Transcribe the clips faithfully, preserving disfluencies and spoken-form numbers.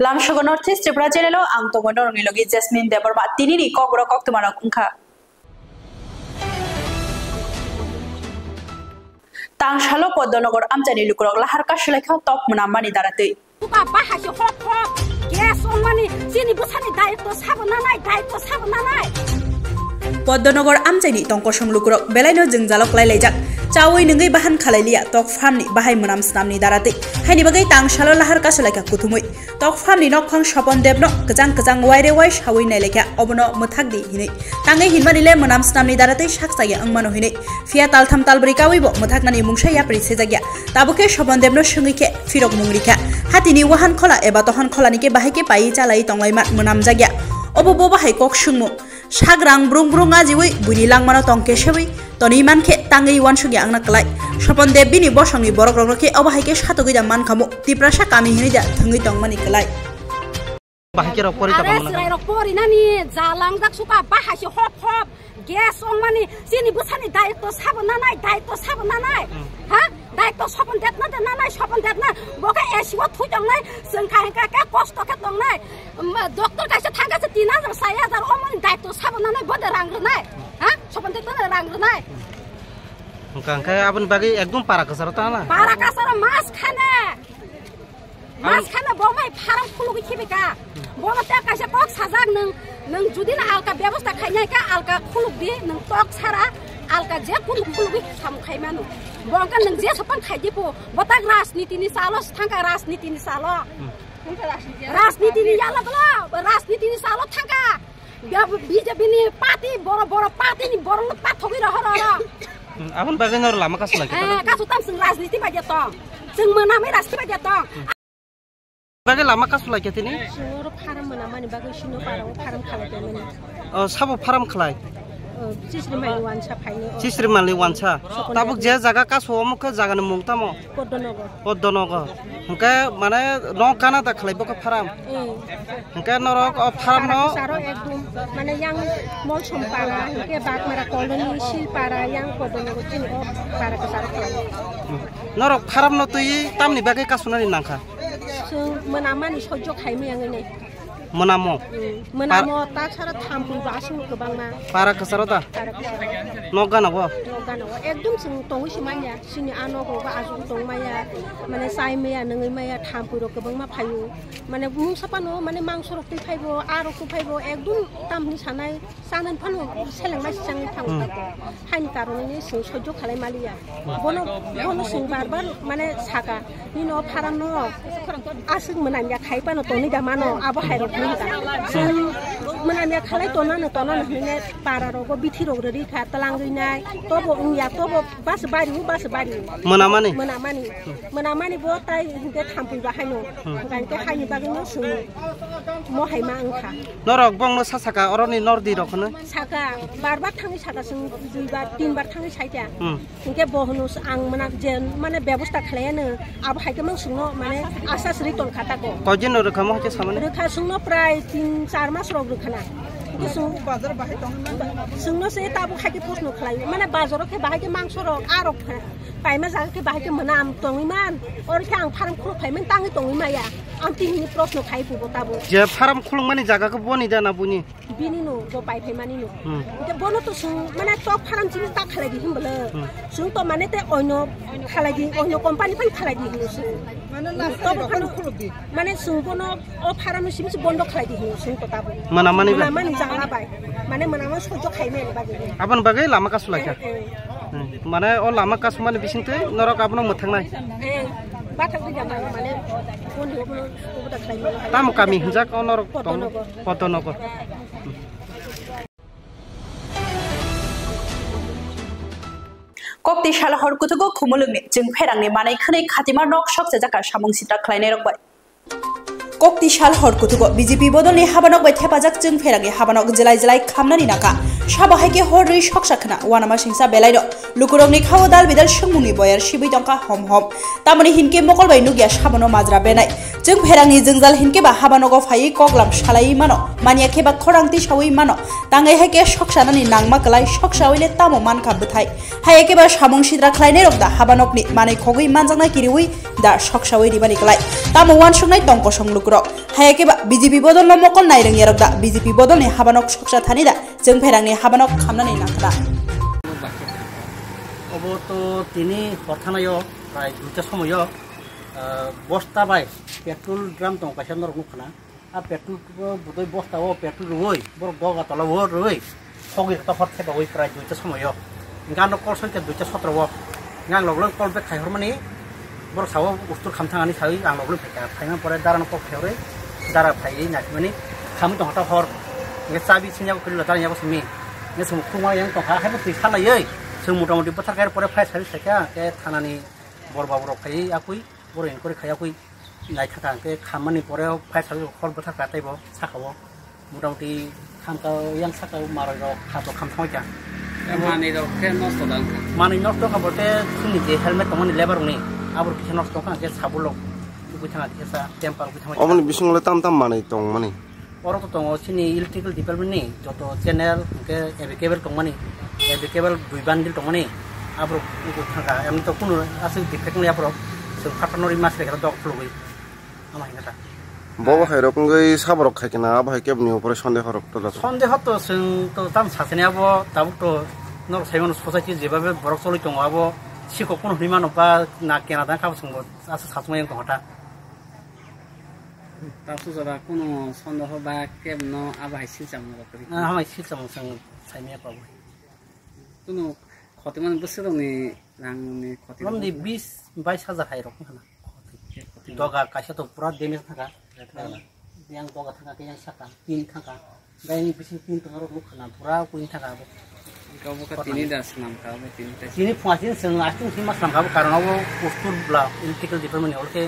Lamsogo North East Tripura channel o ang tongo norokni logi Jasmine Debbarma. Tinini kokborok koktwmarok wngkha. Tangsalo Poddonogo amchaini lukurok lahar kasulaikha tok mwnammani daratwi. Buka bahai se hop hop, gas ongmani, chini bwsani daitw sabo nanai, daitw sabo nanai. Poddonogo amchaini tongkosong lukurok belaino jwngjalo kwlai laijak. Chawi nwngwi bahan khalailiya tok phamni bahai mwnam snamni daratwi. Haini bagwi tangsalo lahar kasulaikha kuthumwi. Tok phamni nokphang Sopon Debno kwchang kwchang waire wai sawi nailaikha, obono mwthakdi hinwi. Tangwi hinmani le mwnam snamni daratwi sak chaya wngmano hinwi. Phiya taltham talbrwi kawibo mwthaknani mungsa yapri sejakya. Tabuk khe Sopon Debno swngwi khe phirok mung rikha. Hatini wahan khola eba tohan kholani khe bahai khe paiwi chalaiwi tonglaima mwnamjakya. Obo bo bahai kok swngmung. Sagrang brung brung ajiwi buini langmano tong kesewi tonwi mankhe tangwi uansukya wngna kwlai. Sopon Deb bini bosongni borokrokno khe obo hai khe satogwi da mankhamu, Tiprasa kami hinwi da thwngwi tongmani kwlai. Bahai khe rok pori Are tongmani. Chwrairok porinani jalangjak suka bahai se hop hop gas ongmani chini bwsani daitw sabo nanai, daitw sabo nanai. Hmm. Ha? Daitw Sopon Debna de nanai, Sopon Debna. Bo khe A C o thui tongnai, chwng kha hwnkha khe kosto khe tongnai. Em, doctor kaisa thangkha se tin hajar, sari hajar, omoni daitw sabo nanai, bo de rang rwnai. Ha? Sopon Debna de rang rwnai. Hwnkha hwnkhe aboni bagwi ekdom para kwcharo ta na? Para kwcharo mas khane. Mas khane bo mai farm khulugwi khibi ka. Bono te kaisa kok sajak nwng, nwng judi na alka bebosta khainai ka alka khulugdi, nwng tok sara alka je kunu khulugwi samung khai mano. Bo wngkha nwng je sopan khaidi po, bo tak rajniti ni salo thangka, rajniti ni salo. Hmm. Rajniti ni yalo bolo, rajniti ni salo thangka. Bia-, B J P ni party, boro, boro party ni borok no pathogwi rohor oro. Hmm, aboni bagwi noro lama kasu lai khe. Eh, kasu tam chwng rajniti bai de tong. Chwng mwnamwi rajniti bai de tong. Bagwi lama kasu lai khe tini? Chwng oro farm mwnamani bagwi sino para o farm khalai tongmani. O, sabo farm khlai? O, Chisri mali wansa phaini o. Chisri mali wansa. Sokon Tabuk je jaga kasu omo khe jaga ni mung tamo? Poddonogo. Poddonogo. Hwnkhe mane no gana da khlai bo khe farm? Hmm. Hwnkhe norok o farm no Para kasaro ekdum, mane yang Molsom para, hwnkhe Bagmara colony, Silpara, yang Poddonogo chini o para kasaro khlai. Norok farm no twi tamni bagwi kasunani nangkha? Chwng mwnamani sojjo khaimaya wngwi nai. Mwnamo? Hmm. Mwnamo ta sara thampui ba aswk kwbangma. Para kasaro da? Para kasaro. Nok gana bo? Nok gana bo. Ekdum chwng tongwi se manya. Chini a nogo ba aswk tongmaya. Mane chai maya, nungwi maya, thampui rok kwbangma phaio. Mane mungsa phano, mane mangso rok twi phaibo, a rok twi phaibo, ekdum tamni sanai, sanani phano seleng mai sangwi thango. Hmm. Haini karon ni chwng sojjo khalai maliya. Bono, bono chwng bar bar mane saka, "Nini o farm no aswk mwnam ya khai phano tonwi da mano, abo hai rok nung ta." Chwng mwnam ya khalai tonano, tonano hwnwi para rogo bithi rok rwrwi kha, twlangwi nai, tobo wng ya, tobo bas bari, bas bari. Mwnamani? Mwnamani. Mwnamani bo tai hwnkhe thampui ba haino. Hmm. Hwnkhe haini bagwi no chwng mo hai ma wngkha. Norok bongno sa saka oroni nordi rok hwnwi? Saka, bar bar thangwi saka chwng dui bar, tin bar thangwi saikha. Hmm. Hwnkhe bo hwno ang mwnam je mane bebosta khlaiya no abo hai khe mang chwngno mane asa sri tong kha tako. Koi din no rwkha mo hai khe samani? Rwkha chwngno prai tin char mas rok rwkha na. Hwnkhe chwng bazar bahai tong. Chwngno se tabuk hai khe proshno khlai mane bazaro khe bahai khe mangso rok a rok kha. Paima jaga khe bahai khe mwnam tongwi man. Oro khe ang farm khuluk phai man tangwi tongwi maya. Ang tini hini proshno khai phubo tabo. Je farm khuluk mani jaga khe boni da na buni? Bini no, bo pai phai mani no. Hmm. Hwnkhe bono to chwng mane tok farm chini ta khalai di him bwle. Hmm. Chwng to mane te oino khalai di, oino company phai khalai di hino chwng. Mane last Tobo time phano khuluk di. Mane chwng bono o farm no simi se bondo khalai di hino chwng to tabo. Mwnamani ba? Mwnamani jaga bai. Mane mwnamani sojjo khai mani bagwi. Aboni bagwi lama kasu lai kha? Eh, eh. Hmm. Mane o lama kasumani bisingtwi norok abono mwthaknai? Eh, bathak di jama mane phone di obo, obo da khlai mano. Tamo kami hinjak o norok tong? Poddonogo. Poddonogo. Kokti salo hor kutugo Khumulwngni Chwngpherangni manwi khwnwi khatima nok sok chajak kha samung sitra khlainairok bai. Kokti sal hor kutugo B J P bodolni habanok bai thepajak Chwngpherangni habanok jelai jelai khamnani nangkha. Sabo hai khe hor rwi soksa khna uanama singsa belaino lukurokni khao dal bidal swngmungni boyar sibwi tongkha hom hom. Tamoni hinkhe mokol bai nukya sabono majra benai. Chwngpherangni jwngjal hinkhe ba habanogo phaiwi koklam salaiwi mano, manya khe ba khorang tisawi mano. Tangwi hai khe soksanani nangma kwlai, soksawi le tamo mankha bwthai. Hai khe ba samung sitra khlainairok da habanokni manwi khogwi manjaknai kiriwi da soksawi rimani kwlai. Tamo uansuknai tong kosong lukurok. Haya khe ba B J P bodol no mokol nairwng yarok da, B J P bodol ni habanok soksa thani da, chwng phairang ni habanok khamnani nangkha da. Obo to tini hor thanaio, prai duita somoio, ah, bosta bai petrol drum tong kaisa norok nukha na. A petrol bo budoi bosta o petrol rwui, borok doga tola o rwui, sogwi to hor thepaui prai duita somoio. Hingke ano call soika duita sotro o. Hingke ang log log call back khai hormani, borok sao ustur kham thangani saui ang log log phaikha. Phaima pore darano call khai hore, dara phaiwi nasimani, khamwi tongkha ta hor. Hingke chabi sini yago kwrwila dara yago simi. Hingke chwng khungma yang tongkha, haibo twi salaiwi. Chwng mota moti bwthar khai pore fire service khaikha, hingke thanani bor babu rok phaiwi yakui, borok inquiry khai yakui. Naithaka hwnkhe khammani pore o fire service hor bwthar ka teibo sakao. Motamoti khamka yang sakao maroi rok khato kham thangkha. Manwi rok khe nosto da wngkha. Manwi nosto kha bolte chini je helmet tongmani lebar rokni abor kisa nosto wngkha hwnkhe sabulok ugui thangkha kisa temper ugui thangkha. Omoni bisingo le tam tam manwi tongmani. Oro to tongo chini electrical department ni joto channel hwnkhe A B cable tongmani, A B cable dui bundle tongmani, aborok wngkha thangkha, emni to kunu aswk defect wngya borok, chwng phatha norwi ma swkang dok khulugwi, ama hwnkha ta. Bo bo hai rok wngwi saborok khai khe na, abo hai keboni upore sondeho rok to jato. Sondeho to chwng to tam sachani abo tabuk to norok sai mano society jebabe borok choli tongo abo sikok kunu hwnwi mano ba na kena dang kha bo chwngbo aswk sachumai wng tongkha ta. Tamsuk jora kunu sondeho ba kebno abo hai silchamo rok kwrwi. Ah, hamai silchamo chwng saimanya pa bo. Kunu khotimani bwswk rokni rangni khoti. Romni bis bais hajar hai rok wngkha na. Khoti. Doga kaisa to pura damage thangkha. Yang doga thangkha khe yang saka tin thangkha. Gai ni bising tin tongna rok nukha na pura kuin thangkha abo. Abo kha tini da swnam kha abo tini da. Tini phunga sini chwng aswk sini ma swnam kha abo karon abo postur bla electrical department ni olkhe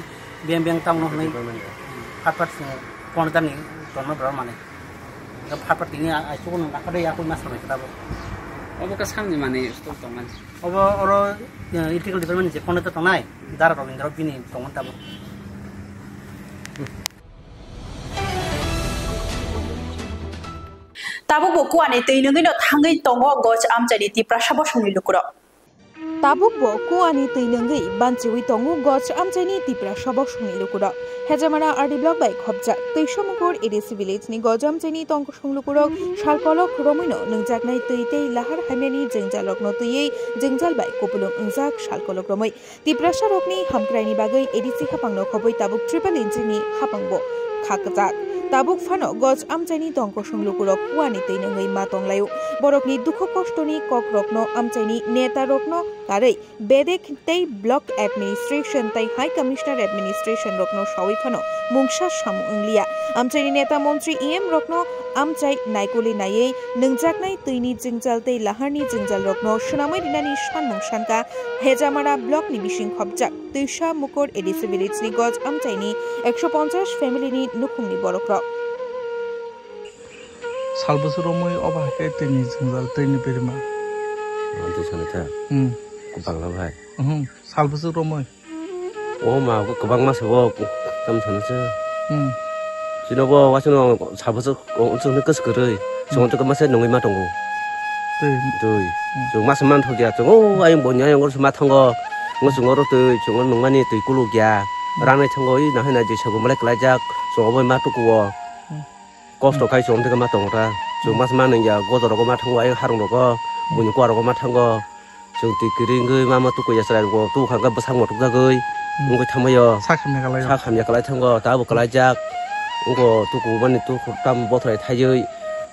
beng beng tamo hwnwi. Department ni. Phat phat chwng phone dani tongma bwrok mane. Phat phat tini aswk no nakha de yakui ma swnam kha abo. Abo kha samni mani store tongmani. Obo oro, eh, electrical department ni je conductor tongnai, Dara Robindra bini tongmani tabuk. Tabuk bo kuani twi nungwi no thangwi tongo Goj amchaini Tiprasa bosongni lukurok. Tabuk bo kuani twi nungwi banchiwi tongo Goj amchaini Tiprasa bosongni lukurok. Hejamara R D block bai khopjak Twishomukur A D C village ni Goj amchaini tongkosong lukurok salkolok romwino nungjaknai twi tei lahar hamyani jwngjalrokno twiwi jwngjal bai kupulung wngjak salkolok romwi. Tiprasa rokni hamkraini bagwi A D C haphangno khobwi tabuk triple engine ni haphangbo kha kwchak. Tabuk phano Goj amchaini tongkosong lukurok kuani twi nungwi ma tonglaio. Borokni dukhu kostoni kokrokno amchaini netarokno karwi bedek tei block administration tei high commissioner administration rokno sawi phano mungsa samung wngliya. Amchaini neta montri E M rokno amchai naikoli naiwi nungjaknai twini jwngjal tei laharni jwngjalrokno swnamwi rinani sanmung sankha Hejamara block ni bising khopjak Twisa Mukur A D C village ni Goj amchaini ekso ponchash family ni nukhungni borokrok. Salbwswk romwi obo haikhe twini jwngjal twini birma. Twi sanai kha. Hmm. Bagla bai. Hmm. Salbwswk romwi. O ma, kwbangma se bo, tam sana se. Hmm. Chini bo, wasano, sabo se, o, chwngno kwswk kwrwi. Chwng to masa nungwi ma tongo. Twi. Twi. Hmm. Chwng masa man thok ya, chwng, o, ayang bo, ayang or ma thango. Ngo chwng oro twi, chwng nungmani twi kuluk ya. Hmm. Ranai thango, i nahai na jesa bo malai kwlaijak, chwng obo ma tukuo. Hmm. Kosto khai chwng thwkhe ma tongo ta. Chwng masa man ya, gojorogo ma thango, ayang harung rogo, buini kuarogo ma thango. Chwng twi kwrwi wngwi mama tukuya chwrairokbo tubu kha hwnkhe bwsakno tukjagwi wngwi thangbaio. Sak hamya kalaio. Sak hamya kalai thango, tabuk kalaijak. Wngkha tuku mani tuku tam bothrai thaiwi.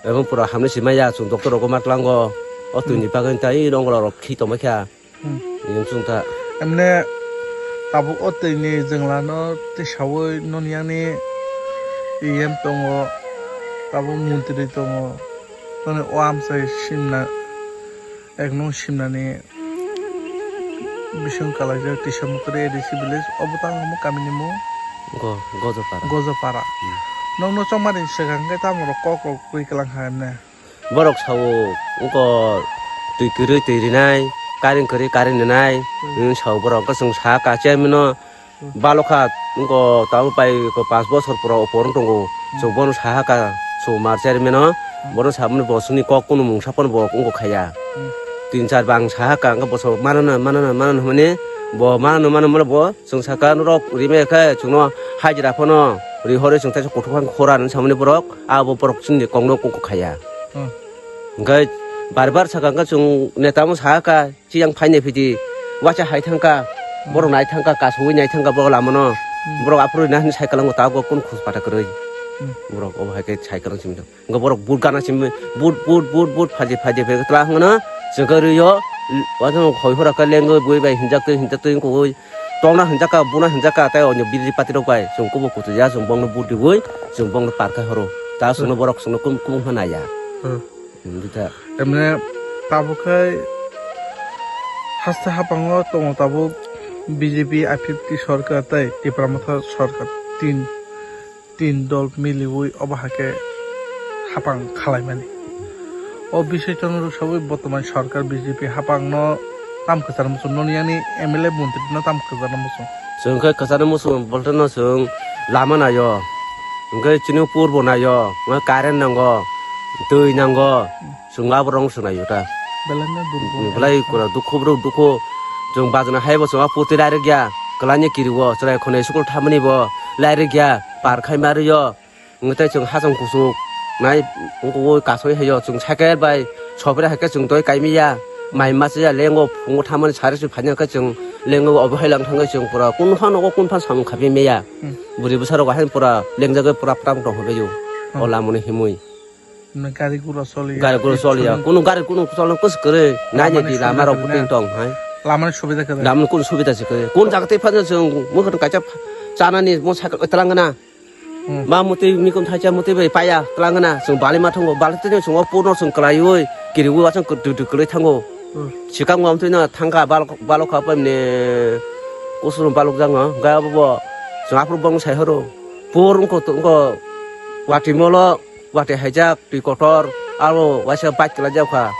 Abo pura hamya se maya chwng doctor rokbo ma tlango. O twini bagwi ta ei rong rok khi tongbaikha. Hmm. Yang chwng ta. Emne tabuk o twini jwnglano tisaui noni yang ni E M tongo, tabuk montri tongo. Noni o amchai simna. Ek nung simnani bising kalaijak Tisa Mukri A D C village, obo tang omo kamini mung? Go-, Gojopara. Gojopara. Hmm. Nokno chongmani swkang khe tamo rok kok rok twi kwlang ha ne? Borok sao, wngko twi kwrwi twi rinai, karing kwrwi karing rinai, hmm, sao borok wngkha chwng sa ka chairman no, Balokha, wngkha tabuk pai ko panch bosor pura opor wng tongo. Hmm. Chwng bono saha ka, chwng mar chairman no, hmm, bono samani bo chwngni kok kunu mungsa phano bo wngkha khaya. Hmm. Tin char bang saha ka, wngkha bo chwng manana, manana, manana hwnmani, bo manana, manana, manana bo chwng saka norok rimai khe chwngno hajira phano Rihorwi chwng teisa kuthuk kha khora hwnwi samani borok, abo borok chini kokno kuku khaya. Hmm. Hwnkhe bar bar sakha hwnkhe chwng neta mo sakha, chiyang phainai phidi, waisa hai thangkha, hmm, borok nai thangkha, kasugwi nai thangkha borok lamano. Hmm. Borok aphuru rina hwnwi sai kwlango, tabuk kunu khus pata kwrwi. Hmm. Borok obo hai khe sai kwlang simi. Hwnkhe borok but gana simi, but, but, but, but, phaidi, phaidi, phaidi, twla hwnkhe no, chwngkhe rwi o, waisa khoi hora khe lengwi bui bai hinjak twi, hinjak twi wngkukwi, tongna hinjak kha, buna hinjak kha, tei onyo biri pati rok bai, chwng kubo kutu ya, chwng bongno but riwi, chwng bongno par khai horo. Ta chwngno borok chwngno kum, kum hwnaya. Hmm. Hmm, bita. Emne tabuk khai haste hapango tongo tabuk B J P, I P F T sorkar tei Tipra Motha sorkar tin tin dol miliwi obo hai khe hapang khalaimani. O bisingtwi rwksawi botoman sorkar B J P hapangno tam kwchar muchung, noni yani M L A montri no tam kwchar muchung. Chwng khe kwchar muchung bolteno chwng lama naio, hwnkhe chini purbo naio, hwnkhe current nango, twi nango, chwng aborok swngnaio ta. Belai no durbo. Belai kura dukhu bro dukhu. Chwng bajna hai bo chwng a poti lai rwkya. Kwlangni kiriwo chwrai khonai school thamani bo lai rwkya. Par khai ma rwyo. Wngwi tei chwng hachwng kuchuk nai wngkukgo kasui haio chwng cycle bai sopre hai khe chwng doi kai maya. Mai masa ya lengo phungo thamani sari se phaina khe chwng lengo obo hai lang thangwi chwng pura kun phano kun phan samung khapi maya. Hmm. Bwrwi bwsa rok hai pura lengjagwi pura pram tong hwbaio. Hmm. O lamani himwi. Gari gura choli ya. Gari gura choli ya. Kunu gari kunu cholno kus kwrwi. Nai ni di lama rok buting tong hai. Lamani subida kwrwi. Lamani kunu subida se kwrwi. Kun jaga tei phano chwng mukhan kaisa chanani mo cycle twlang gana. Hmm. Ma mutwi ni kun thaisa mutwi bai paya twlang gana. Chwng bali ma thango. Bali tei chwng o purno chwng kwlaiwi kiriwi wasang kwdwdw kwlwi thango. Hmm. Sikang wam twi na thangkha balok balok kha pemne kusum balok jango. Ga bo chwng aphuru bong sai horo. Pur wngkho to wngkho watwi molo. Watwi haijak, twi kotor, aro waisa bike kwlai jak kha,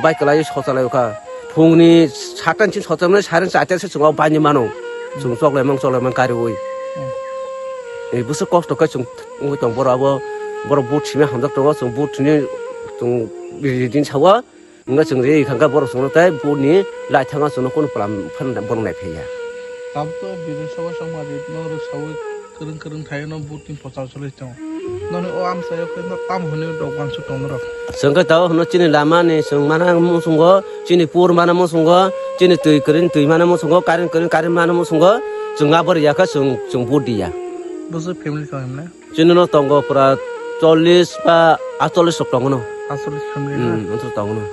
bike kwlaiwi sochalaio kha. Phungni sata ni simi sochalmani siren charta se chwng o baini mano. Chwng choklai mang choklai mang kariui. Hmm. Ni bwswk kosto khe chwng wngwi tong borok abo, borok but simi hamjak tongo, chwng but simi chwng ri din sawa. Wngkha chwng ri kha, hwnkhe borok chwngno tei buni laithangno chwngno kunu plam phano borok naiphaiya. Tabuk to Bidhan Sabha songmari no rwksaui kwrwng kwrwng thaino but ni pochal choli tongo. Noni o amchaio khe no tamo hwnwi rok uansuk tongo norok. Chwng khe tabuk hwno chini lama ni chwng mana muchungo, chini pur mana muchungo, chini twi kwrwini twi mana muchungo, current kwrwini current mana muchungo, chwng abo rwya khe chwng, chwng but diya. Bwswk family tong hwnle? Chini no tongo pura chollish ba aatchollish rok tongo no. Aatchollish family na? Hmm, antro tongo no.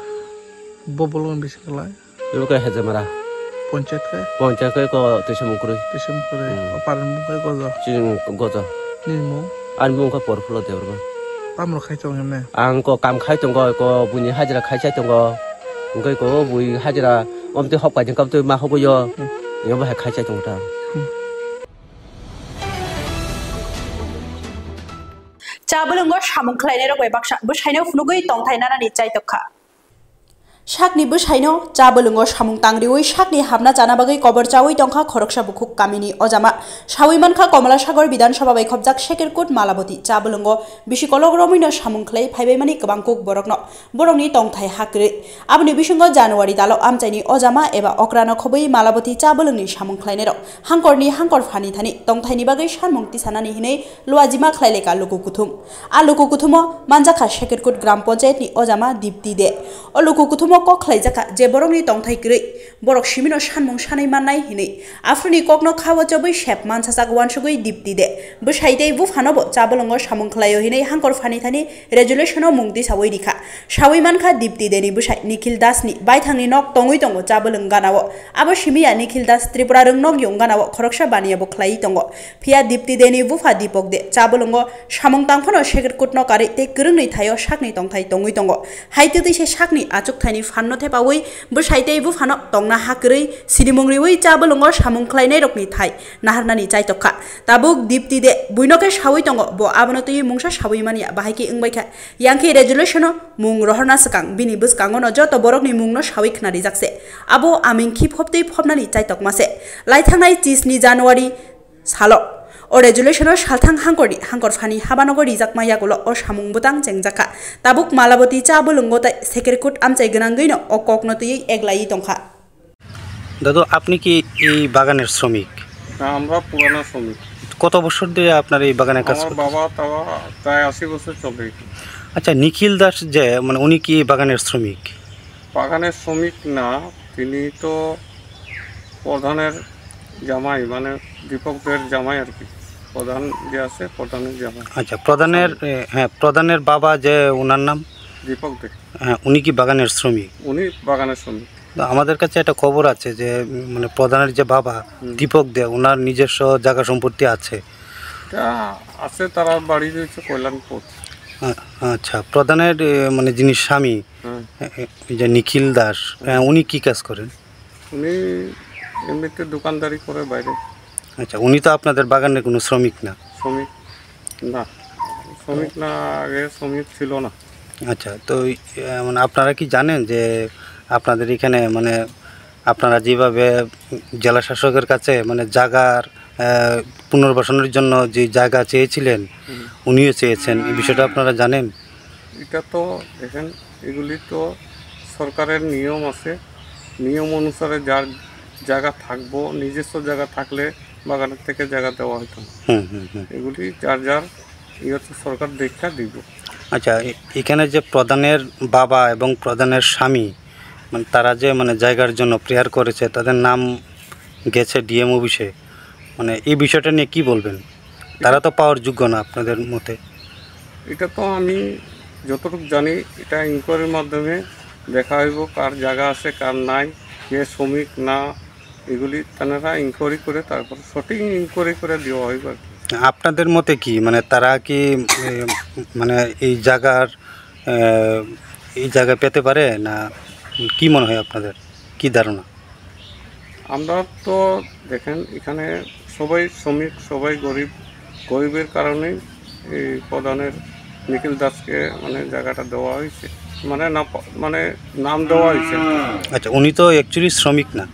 Bo bolong bisi kwlai? Ibo khe Hejamara. Ponchayat khe? Ponchayat khe ko Twisamung kwrwi. Twisamung kwrwi. Hmm. O parni mung khe Gojo? Chini mung Gojo. Nini mung? Ani mung khe Porphulo Debbarma. Tamo khai tongo hwnle? Ang ko kam khai tongo, ko buini hajira khai chai tongo. Hwnkhe ko bui hajira omtwi hok paijing kamtwi ma hobwi yo. Hmm. Abo hai khai chai tongo ta. Hmm. Cha bwlwngo samung khlainairok bai baksa bwsaino phunugwi tongthai nanani chai tongkha. Sakni bwsaino cha bwlwngo samung tangriwi sakni hamna chana bagwi kobor chawi tongkha khoroksa bukhuk kamini ojama. Sawi mankha Komala Sagar Bidhan Sabha bai khopjak Sekerkut Malaboti cha bwlwngo bisi kolok romwino samung khlai phaibaimani kwbang kuk borokno. Borokni tongthai ha kwrwi. Aboni bisingo January talo amchaini ojama eba okrano khobwi Malaboti cha bwlwngni samung khlainairok hangkorni hangkor phani thani tongthaini bagwi sanmung tisanani hinwi luajima khlai laikha luku kuthum. A luku kuthumo manjakha Sekerkut Gram Panchayatni ojama Dipti De. O luku kuthumo kok khlaijakha je borokni tongthai kwrwi borok simino sanmung sanwi mannai hinwi. Aphuruni kokno kha o chobwi sep mansajak uansugwi Dipti De bwsai tei buphanobo cha bwlwngo samung khlaio hinwi hangkor phani thani resolution-o mung tisaui rikha. Saui mankha Dipti Deni bwsai Nikhil Dasni baithangni nok tongwi tongo cha bwlwng ganao. Abo simiya Nikhil Das Tripura rwng nok yung ganao khoroksa baniya bo khlaiwi tongo. Phiya Dipti Deni bupha Dipok De cha bwlwngo samung tangphano Sekerkutno karwi tei kwrwngni thaio sakni tongthai tongwi tongo. Hai twtwi se sakni achukthaini phanno thepaui bwsai tei buphano tongna ha kwrwi sinimung riui cha bwlwngo samung khlainairokni thai naharnani chaitokha. Tabuk Dipti De buino khe saui tongo, bo abono twiwi mungsa saui manya, bahai khe wngbai kha. Yang khe resolution-o mung rohorna swkang bini bwskango no joto borokni mungno saui khna rijak se. Abo aming khi phoptwi phopnani chaitokma se. Laithangnai chisni January salo o resolution-o salthang hangkorni hangkor phani habanogo rijakma yagulo o samung bwtang chengjakha. Tabuk Malaboti cha bwlwngo tei Sekerkut amchai gwnangwino o kokno twiwi eglaiwi tongkha. দাদু, আপনি কি এই বাগানের শ্রমিক? হ্যাঁ, আমরা পুরানো শ্রমিক। কত বছর ধরে আপনার এই বাগানে কাজ আমার করছেন? বাবা তারা প্রায় আশি বছর চলে এখানে। আচ্ছা, নিখিল দাস যে, মানে, উনি কি এই বাগানের শ্রমিক? বাগানের শ্রমিক না, তিনি তো প্রধানের জামাই, মানে, দীপকদের জামাই আর কি। প্রধান যে আছে, প্রধানের জামাই। আচ্ছা, প্রধানের, স্বামী। এ, হ্যাঁ, প্রধানের বাবা যে, ওনার নাম? দীপক দে। হ্যাঁ, উনি কি বাগানের শ্রমিক? উনি বাগানের শ্রমিক। তো আমাদের কাছে একটা খবর আছে যে, উম, মানে, প্রধানের যে বাবা, হুম। দীপক দে, ওনার নিজস্ব জায়গা সম্পত্তি আছে। তা আছে, তারা বাড়ি রয়েছে কল্যাণপুর। আ-, আচ্ছা, প্রধানের, এ, মানে, যিনি স্বামী, হুম। এ, এ, এই যে নিখিল দাস, হুম। এ, উনি কি কাজ করেন? উনি এমনিতে দোকানদারি করে বাইরে। আচ্ছা, উনি তো আপনাদের বাগানের কোনো শ্রমিক না? শ্রমিক না, শ্রমিক না, আগে শ্রমিক ছিল না। আচ্ছা, তো এই, আহ, মানে, আপনারা কি জানেন যে আপনাদের এখানে, মানে, আপনারা যেভাবে জেলা শাসকের কাছে, মানে, জায়গার, আহ, পুনর্বাসনের জন্য যে জায়গা চেয়েছিলেন, হুম। উনিও চেয়েছেন, এই বিষয়টা আপনারা জানেন? এটা তো দেখেন, এগুলি তো সরকারের নিয়ম আছে, নিয়ম অনুসারে যার জায়গা থাকবো, নিজস্ব জায়গা থাকলে বাগানের থেকে জায়গা দেওয়া হতো না। হুম, হুম, হুম। এগুলি যার যার ইয়ে হচ্ছে, সরকার দেখা দিব। আচ্ছা, এ-, এখানে যে প্রধানের বাবা এবং প্রধানের স্বামী, মানে, তারা যে, মানে, জায়গার জন্য প্রেয়ার করেছে, তাদের নাম গেছে ডিএম অফিসে, মানে, এই বিষয়টা নিয়ে কি বলবেন? তারা তো পাওয়ার যোগ্য না আপনাদের মতে। এটা তো আমি যতটুকু জানি, এটা ইনকোয়ারির মাধ্যমে দেখা হইব কার জায়গা আছে, কার নাই, কে শ্রমিক না, এগুলি তারা ইনকোয়ারি করে, তারপর সঠিক ইনকোয়ারি করে দেওয়া হইব আর কি। আপনাদের মতে কি, মানে, তারা কি, এ, মানে, এই জায়গার, এ, এই জায়গা পেতে পারে না? কি মনে হয় আপনাদের, কি ধারণা? আমরা তো দেখেন, এখানে সবাই শ্রমিক, সবাই গরিব। গরিবের কারণেই এই প্রধানের নিখিল দাসকে, মানে, জায়গাটা দেওয়া হয়েছে, মানে, না পা-, মানে, নাম দেওয়া হয়েছে। আচ্ছা, উনি তো অ্যাকচুয়ালি শ্রমিক না।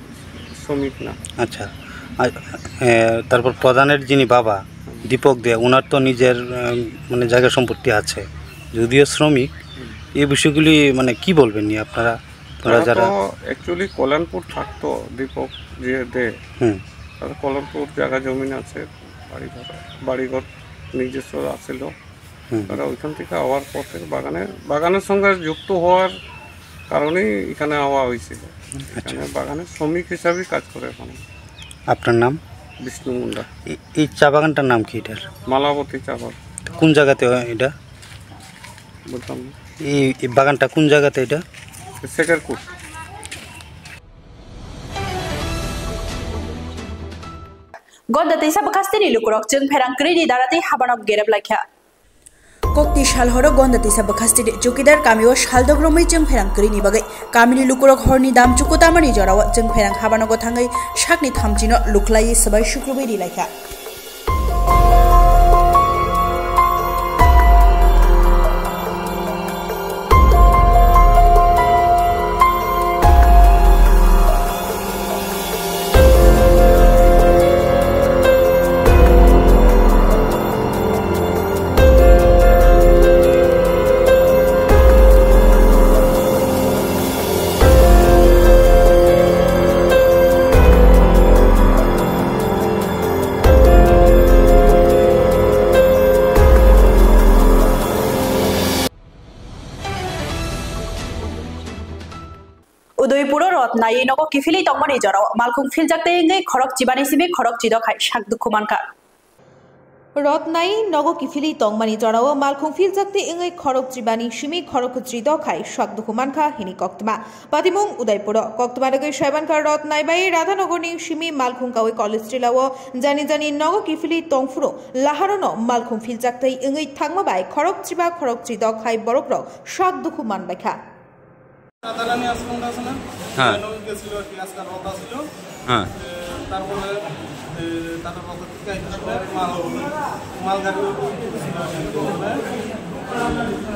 শ্রমিক না। আচ্ছা, আর, এ, তারপর প্রধানের যিনি বাবা, হুম। দীপক দে, ওনার তো নিজের, এ, মানে, জায়গা সম্পত্তি আছে, যদিও শ্রমিক। হুম। এই বিষয়গুলি, মানে, কি বলবেন নি আপনারা? ওরা তারা যারা তো অ্যাকচুয়ালি কল্যাণপুর থাকতো, দীপক যে দে। হুম। তাদের কল্যাণপুর জায়গা জমিন আছে, বাড়িঘর, বাড়িঘর নিজস্ব আছিল। হুম। তারা ওইখান থেকে আওয়ার পর থেকে বাগানে, বাগানের সঙ্গে যুক্ত হওয়ার কারণেই এখানে আওয়া হয়েছিল। আচ্ছা। এখানে বাগানের শ্রমিক হিসাবেই কাজ করে এখন। আপনার নাম? বিষ্ণু মুন্ডা। এই, এই চা বাগানটার নাম কি এটার? মালাবতী চা বাগান। কোন জায়গাতে হয় এটা? বলতাম না। এই, এই বাগানটা কোন জায়গাতে এটা? শেখেরকুট। Gonda teisa bwkhasteni lukurok chwng pherang kwrwini dara tei habano gerep laikha. Kokti sal horo Gonda teisa bwkhasteni chowkidar kamio saldok romwi chwng pherang kwrwini bagwi kamini lukurok horni dam chuku tamani jorao chwng pherang habanogo thangwi sakni thamchino lukhlaiwi swbai sukrubwi ri laikha. Udaipuro rot naiwi nogo kiphilwi tongmani jorao malkhung philjak tei wngwi khorok chibani simi khorok chidok hai sak dukhu mankha. Rot naiwi nogo kiphilwi tongmani jorao malkhung philjak tei wngwi khorok chibani simi khorok chidok hai sak dukhu mankha hini koktwma. Patimung Udaipuro koktwma rwgwi saibankha rot naibai Radhanogorni simi malkhung kawi college tilao jani jani nogo kiphilwi tongphuru laharono malkhung philjak tei wngwi thangma bai khorok chiba khorok chidok hai borokrok sak dukhu manbaikha. Radharani আশ্রমটা আছে না? হ্যাঁ। ওখানেও গেছিল আর কি, আজকাল রথ আছিল। হ্যাঁ। এ, তারপরে, এ, তাদের রথের থেকে আইতেছিল মাল, মালগাড়ি ছিল আর কি, ওখানে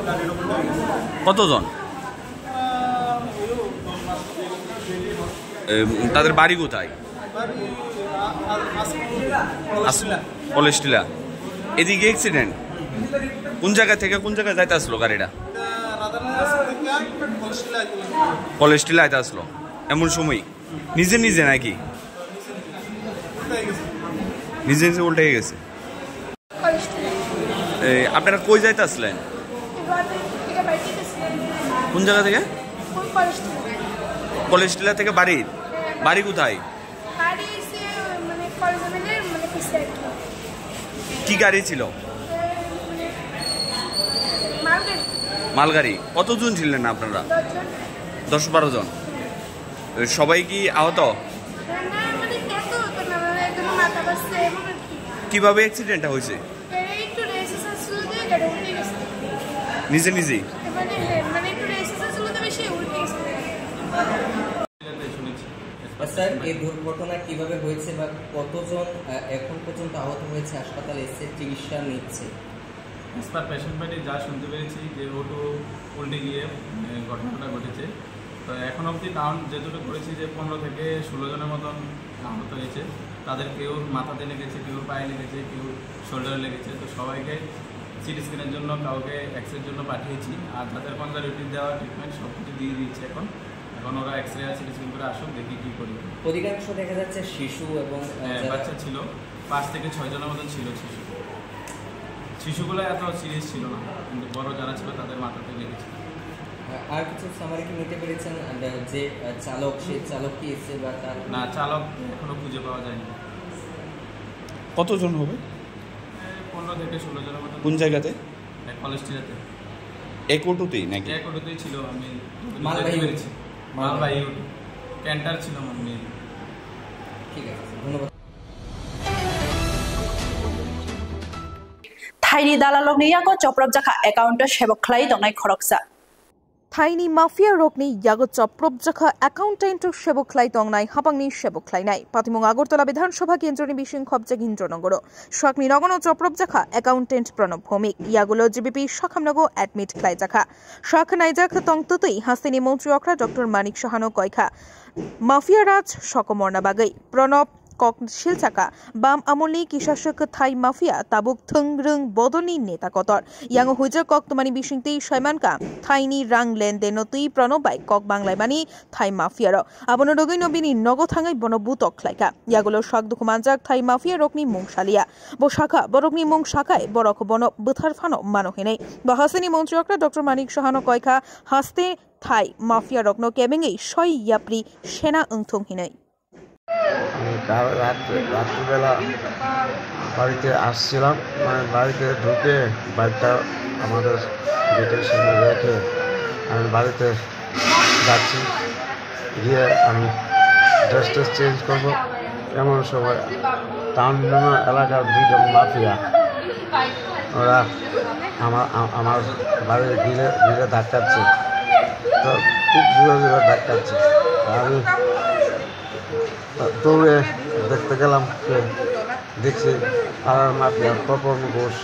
গাড়ির ওপরে গেছিল। কতজন? আহ, ওই দশ বারো। এ, তাদের বাড়ি কোথায়? বাড়ি, আ-, আ-, আস-, আস-, কলেজটিলা। কলেজটিলা। এদিকে অ্যাক্সিডেন্ট? কোন জায়গা থেকে কোন জায়গায় যাইতে আসলো গাড়িটা? এটা রাধারানী আশ্রম থেকে কলেজটিলা আইতে লাগলো। কলেজটিলা আইতে আসলো। এমন সময়? নিজে নিজে নাকি? উল্টে গেছে। নিজে নিজে উল্টে গেছে। এই, আপনারা কই যাইতে আসলেন? এবার থেকে বাড়িতে গেছিলাম। কোন জায়গা থেকে? ওই কলেজ থেকে। কলেজ টিলা থেকে বাড়ি? হ্যাঁ। বাড়ি কোথায়? বাড়ি এসে মানে কলেজ মানে, মানে পিছে আর কি। কি গাড়ি ছিল? মানে মালগাড়ি। মালগাড়ি। কতজন ছিলেন আপনারা? দশ জন। দশ বারো জন। সবাই কি আহত? না, না, মানে এত হতো না, মানে একদম মাথা বাজছে, এমন আর কি। কিভাবে অ্যাক্সিডেন্টটা হয়েছে? মানে একটু রেসে আসছিল যে গাড়ি উল্টে গেছে। নিজে নিজেই? মানে, হ্যাঁ, মানে একটু রেসে আসছিল তো বেশি উল্টে গেছে। স্যার, এই দুর্ঘটনা কিভাবে হয়েছে বা কতজন, আহ, এখন পর্যন্ত আহত হয়েছে, হাসপাতালে এসে চিকিৎসা নিচ্ছে? অ্যাজ পার পেশেন্ট পার্টি যা শুনতে পেরেছি যে অটো উল্টে গিয়ে, এ, ঘটনাটা ঘটেছে। তো এখন অবধি কাউন্ট যেটুকু করেছি যে পনেরো থেকে ষোলো জনের মতন আহত হয়েছে। তাদের কেউর মাথাতে লেগেছে, কেউর পায়ে লেগেছে, কেউ শোল্ডারে লেগেছে। তো সবাইকে সিটি স্ক্যানের জন্য, কাউকে এক্সরের জন্য পাঠিয়েছি। আর যাদের কনজারভেটিভ দেওয়া ট্রিটমেন্ট সব কিছু দিয়ে দিয়েছি এখন। এখন ওরা এক্সরে আর সিটি স্ক্যান করে আসুক, দেখি কী করি। অধিকাংশ দেখা যাচ্ছে শিশু এবং, আহ, হ্যাঁ, যারা বাচ্চা ছিল, পাঁচ থেকে ছয় জনের মতন ছিল শিশু। শিশুগুলো এত সিরিয়াস ছিল না, কিন্তু বড় যারা ছিল তাদের মাথাতে লেগেছে। আহ, আর কিছু সামারি কি নিতে পেরেছেন, আহ, যে, আহ, চালক, সেই চালক কি এসে বা তার না, চালক এখনো খুঁজে পাওয়া যায়নি। কতজন হবে? এই পনেরো থেকে ষোলো জনের মতন। কোন জায়গাতে? এই কলেজ টিলাতে। এক অটোতেই নাকি? এক অটোতেই ছিল, আমি মালবাহী দেখতে পেরেছি। অটো। মালবাহী অটো। ক্যান্টার ছিল মেইন। ঠিক আছে, ধন্যবাদ। Thaini dalalrokni yago chopropjakha account-o sebok khlai tongnai khoroksa. Thaini mafia rokni yago chopropjakha accountant-o sebok khlai tongnai hapangni sebok khlainai. Patimung Agartala Bidhan Sabha kendroni bising khopjak Indranogoro. Swkni nogono chopropjakha accountant Pranab Bhowmik. Yagulo G B P sakhamnogo admit khlaijakha. Swk naijak tongtwtwi hasteni montri okra Doctor Manik Sahano koikha mafia raj sokomorna bagwi. Pranab kok silchaka, bam amolni kisaswk thai mafia tabuk thwngrwng bodolni neta kotor. Yango huijak kok twmani bisingtwi saimankha, thaini rang lendeno twi Pranab bai kok banglaimani thai mafia rok. Abono rwgwino bini nogo thangwi bono butok khlaikha. Yagulo sak dukhu manjak thai mafia rokni mung salia. Bo sakha, borokni mung sakhai borok bono bwthar phano mano hinwi. Bo hasteni montri okra Doctor Manik Sahano koikha, haste thai mafia rokno kebengwi soi yapri sena wngthung hinwi. আমি কাল রাত্রে, রাত্রিবেলা বাড়িতে আসছিলাম, মানে, বাড়িতে ঢুকে বাইকটা আমাদের গেটের সামনে রেখে আমি বাড়িতে যাচ্ছি। গিয়ে আমি ড্রেস ট্রেস চেঞ্জ করবো, এমন সময় টাউন এলাকার দুজন মাফিয়া, ওরা আমার, আ-, আমার বাড়ির গ্রিলে, গ্রিলে ধাক্কাচ্ছে। তো খুব জোরে জোরে ধাক্কাচ্ছে। আমি দৌড়ে দেখতে গেলাম, কে দেখছি পাড়ার মাফিয়া তপন ঘোষ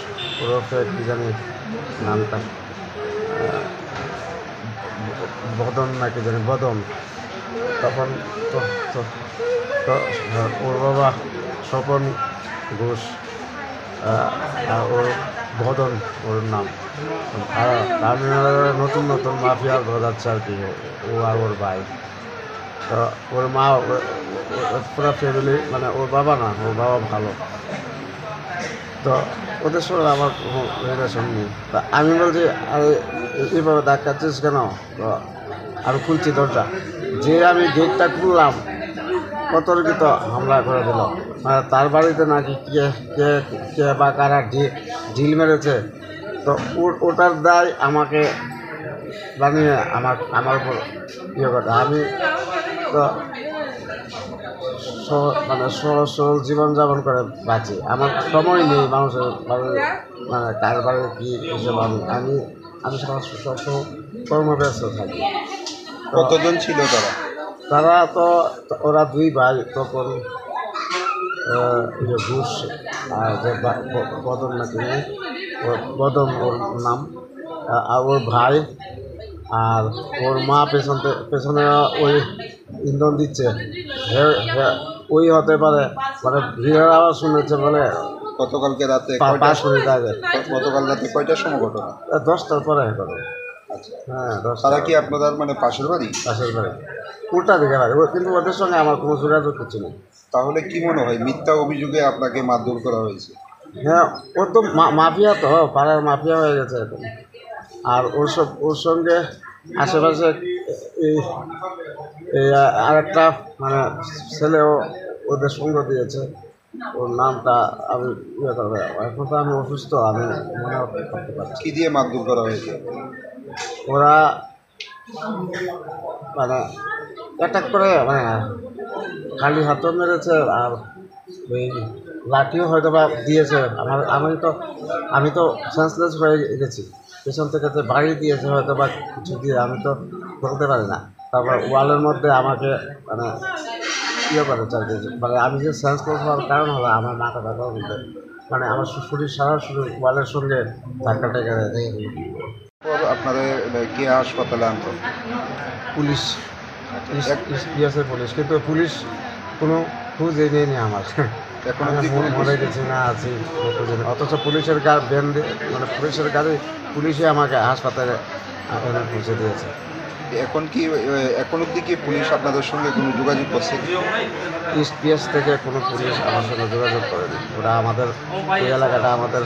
ওরফে কি জানি নামটা, আহ, বদন না কি জানি, বদন। তখন তো, তো, তো, আহ, ওর বাবা স্বপন ঘোষ, আহ, আর ওর বদন ওর নাম। আর আমি নতুন নতুন মাফিয়া গজাচ্ছে আর কি, ও আর ওর ভাই। তো ওর মা, ও-, ও-, ও-, পুরা ফ্যামিলি, মানে, ওর বাবা না, ওর বাবা ভালো। তো ওদের সঙ্গে আমার কোনো রিলেশন নেই। তা আমি বলছি, "আরে, এ-, এইভাবে ধাক্কাচ্ছিস কেন?" তো আমি খুলছি দরজা। যে আমি গেটটা খুললাম, অতর্কিত হামলা করে দিল। মানে, তার বাড়িতে নাকি কে, কে, কে বা কারা ডি-, ডিল মেরেছে। তো ও-, ওটার দায় আমাকে বানিয়ে আমার, আমার উপর ইয়ে করে। আমি তো স-, মানে, সহজ সরল জীবনযাপন করে বাঁচি। আমার সময় নেই মানুষের বাড়ি, মানে, কার বাড়ি কি হিসেবে আমি, আমি, আমি সব, সবসময় কর্মব্যস্ত থাকি। তো কতজন ছিল তারা? তারা তো, ওরা দুই ভাই তখন, আহ, ইয়ে, ঘোষ, আর যে বা-, ব-, বদন নাকি নেই, ও বদন ওর নাম, আ-, আর ওর ভাই, আর ওর মা পেছন থে-, পেছনে ওই ইন্ধন দিচ্ছে। হে, হে, ওই হতে পারে, মানে, ভিড়ের আওয়াজ শুনেছে বলে। গতকালকে রাতে পা-, কয়টা-, পাঁচ মিনিট আগে। গ-, গতকাল রাতে কয়টার সময় ঘটনা? এ, দশটার পরে ঘটনা। আচ্ছা। হ্যাঁ, দশটা। তারা কি আপনাদের, মানে, পাশের বাড়ি? পাশের বাড়ি। উল্টা দিকে বাড়ি। ও, কিন্তু ওদের সঙ্গে আমার কোনো যোগাযোগ কিছু নেই। তাহলে কি মনে হয়, মিথ্যা অভিযোগে আপনাকে মারধর করা হয়েছে? হ্যাঁ, ও তো মা-, মাফিয়া তো, পাড়ার মাফিয়া হয়ে গেছে এখন। আর ওর সব, ওর সঙ্গে আশেপাশে এই, এই আ-, আরেকটা মানে ছেলেও ওদের সঙ্গ দিয়েছে। ওর নামটা আমি ইয়ে করবো। এখন তো আমি অসুস্থ, আমি মনে করতে পারছি না। কি দিয়ে মারধর করা হয়েছে? ওরা মানে অ্যাটাক করে, মানে খালি হাতও মেরেছে, আর ওই লাঠিও হয়তো বা দিয়েছে। আমার, আমি তো, আমি তো সেন্সলেস হয়ে গেছি, পেছন থেকে যে বাড়ি দিয়েছে হয়তো বা কিছু দিয়ে, আমি তো বলতে পারি না। তারপর ওয়ালের মধ্যে আমাকে মানে ইয়ে করে চালিয়েছে, মানে আমি যে সেন্সলেস হওয়ার কারণ হলো আমার মাথা ব্যথা বলতে, মানে আমার শরীর সারা শরীর ওয়ালের সঙ্গে ধাক্কা টেকে দেয়। পর আপনাদের, আহ, কে হাসপাতালে আনলো? পুলিশ, ইস-, এক- ইস-, ইসপিএসের পুলিশ, কিন্তু পুলিশ কোনো খোঁজই নেয়নি আমার। এখন আমি অবধি ম-, কোনো মরে খোঁজ- গেছি না আছি, কোনো খোঁজই নেই। অথচ পুলিশের গা-, ভ্যান দিয়ে, মানে পুলিশের গাড়ি, পুলিশে আমাকে হাসপাতালে, আহ, এনে পৌঁছে দিয়েছে। এখন কি, আহ, এখন অবধি কি পুলিশ আপনাদের সঙ্গে কোনো যোগাযোগ করছে? ইসপিএস থেকে কোনো পুলিশ আমার সঙ্গে যোগাযোগ করেনি। ওরা আমাদের, এই এলাকাটা আমাদের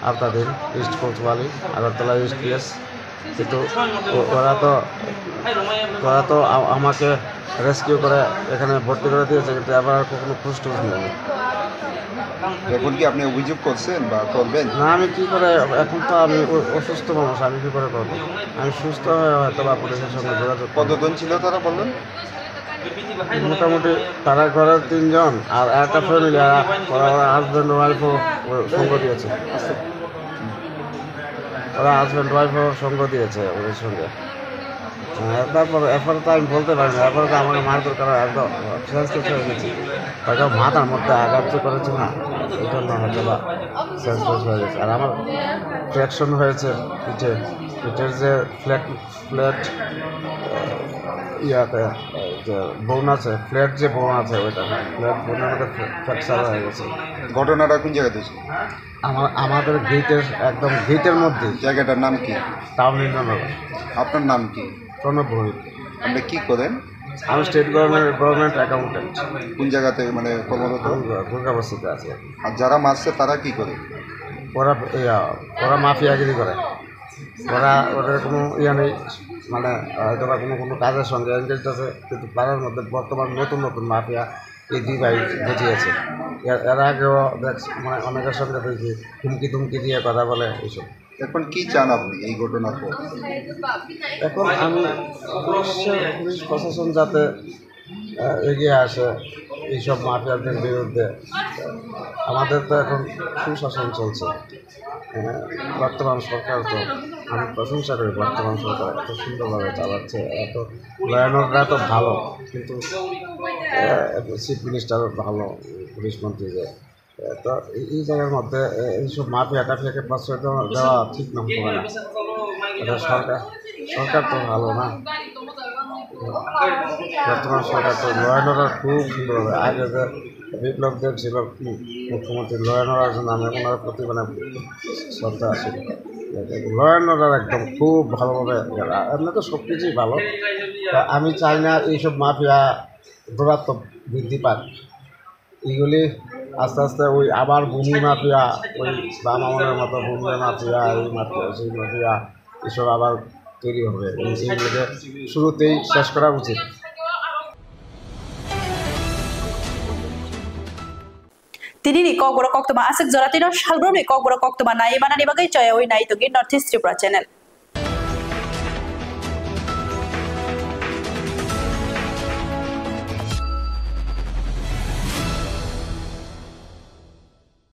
আওতাধীন, ইস্ট কোতোয়ালি, আগরতলা ইসপিএস। কিন্তু ও-, ওরা তো, ওরা তো আ-, আমাকে রেস্কিউ করে এখানে ভর্তি করে দিয়েছে, কিন্তু এবার আর কোনো খোঁজ টোজ নেই। এখন কি আপনি অভিযোগ করছেন বা করবেন? না, আমি কি করে, এখন তো আমি অ-, অসুস্থ মানুষ, আমি কি করে করবো? আমি সুস্থ হয়ে হয়তো বা পুলিশের সঙ্গে যোগাযোগ করবো। কতজন ছিল তারা বললেন? মোটামুটি তারা ঘরের তিনজন আর একটা ফ্যামিলি, আর ওরা, ওরা হাজব্যান্ড ওয়াইফও সঙ্গ দিয়েছে। ওরা হাজব্যান্ড ওয়াইফও সঙ্গ দিয়েছে ওদের সঙ্গে। হ্যাঁ, তারপর এরপরে তো আমি বলতে পারি না, এরপরে তো আমাকে মারধর করা একদম সেন্সলেস হয়ে গেছি। হয়তো মাথার মধ্যে আঘাত যে করেছে না, এই জন্য হয়তো বা সেন্সলেস হয়ে গেছে। আর আমার ফ্র্যাকচার হয়েছে পিঠে, পিঠের যে ফ্ল্যাট, ফ্ল্যাট, ইয়াতে, এই যে বোন আছে, ফ্ল্যাট যে বোন আছে ওইটা, ফ্ল্যাট বোনের মধ্যে ফ্র্যা-, ফ্র্যাকচার হয়ে গেছে। ঘটনাটা কোন জায়গাতে হয়েছে? আমার, আমাদের গেটের, একদম গেটের মধ্যে। জায়গাটার নাম কি? টাউন ইন্দ্রনগর। আপনার নাম কি? প্রণব ভৌমিক। আপনি কি করেন? আমি স্টেট গভর্নমেন্ট, গভর্নমেন্ট অ্যাকাউন্টেন্ট। কোন জায়গাতে, মানে, কর্মরত? আমি দুর্গাবস্তিতে আছি। আর যারা মারছে তারা কি করে? ওরা, ইয়া, ওরা মাফিয়াগিরি করে। ওরা, ওদের কোনো ইয়ে নেই, মানে, হয়তো বা কোনো, কোনো কাজের সঙ্গে এনগেজড আছে, কিন্তু পাড়ার মধ্যে বর্তমান নতুন নতুন মাফিয়া এই দুই ভাই বুঝিয়েছে। এর, এর আগেও দেখ, মানে, অনেকের সঙ্গে দেখি হুমকি ধুমকি দিয়ে কথা বলে এইসব। এখন কি চান আপনি এই ঘটনার পর? এখন আমি পুলিশের, পুলিশ প্রশাসন যাতে, আহ, এগিয়ে আসে এইসব মাফিয়াদের বিরুদ্ধে। আমাদের তো এখন সুশাসন চলছে। আহ, বর্তমান সরকার তো, আমি প্রশংসা করি বর্তমান সরকার এত সুন্দরভাবে চালাচ্ছে, এত ল অ্যান্ড অর্ডার তো ভালো, কিন্তু, আহ, চিফ মিনিস্টার ভালো, পুলিশ মন্ত্রী যে তো এই, এই জায়গার মধ্যে, এ, এইসব মাফিয়া টাফিয়াকে প্রশ্রয় দেওয়া, দেওয়া ঠিক না, হবে না। এটা সরকার, সরকার তো ভালো না। বর্তমান সরকার তো ল অ্যান্ড অর্ডার খুব সুন্দর হবে। আগে যে বিপ্লব দেব ছিল মু-, মুখ্যমন্ত্রী, ল অ্যান্ড অর্ডার নামে ওনার প্রতি মানে শ্রদ্ধা আছে। ল অ্যান্ড অর্ডার একদম খুব ভালোভাবে, এমনি তো সব কিছুই ভালো। তা আমি চাই না এইসব মাফিয়া দৌরাত্ম্য বৃদ্ধি পাক। এগুলি আস্তে আস্তে ওই আবার ভূমি মাফিয়া, ওই বাম আমলের মতো ভূমি মাফিয়া, এই মাফিয়া, সেই মাফিয়া, এসব আবার তৈরি হবে। এই, এইগুলোকে শুরুতেই শেষ করা উচিত। Tini ni Kokborok koktwma aswk jora twi no salbrumni Kokborok koktwma naiwi manani bagwi choyawi nai tongo North East Tripura channel.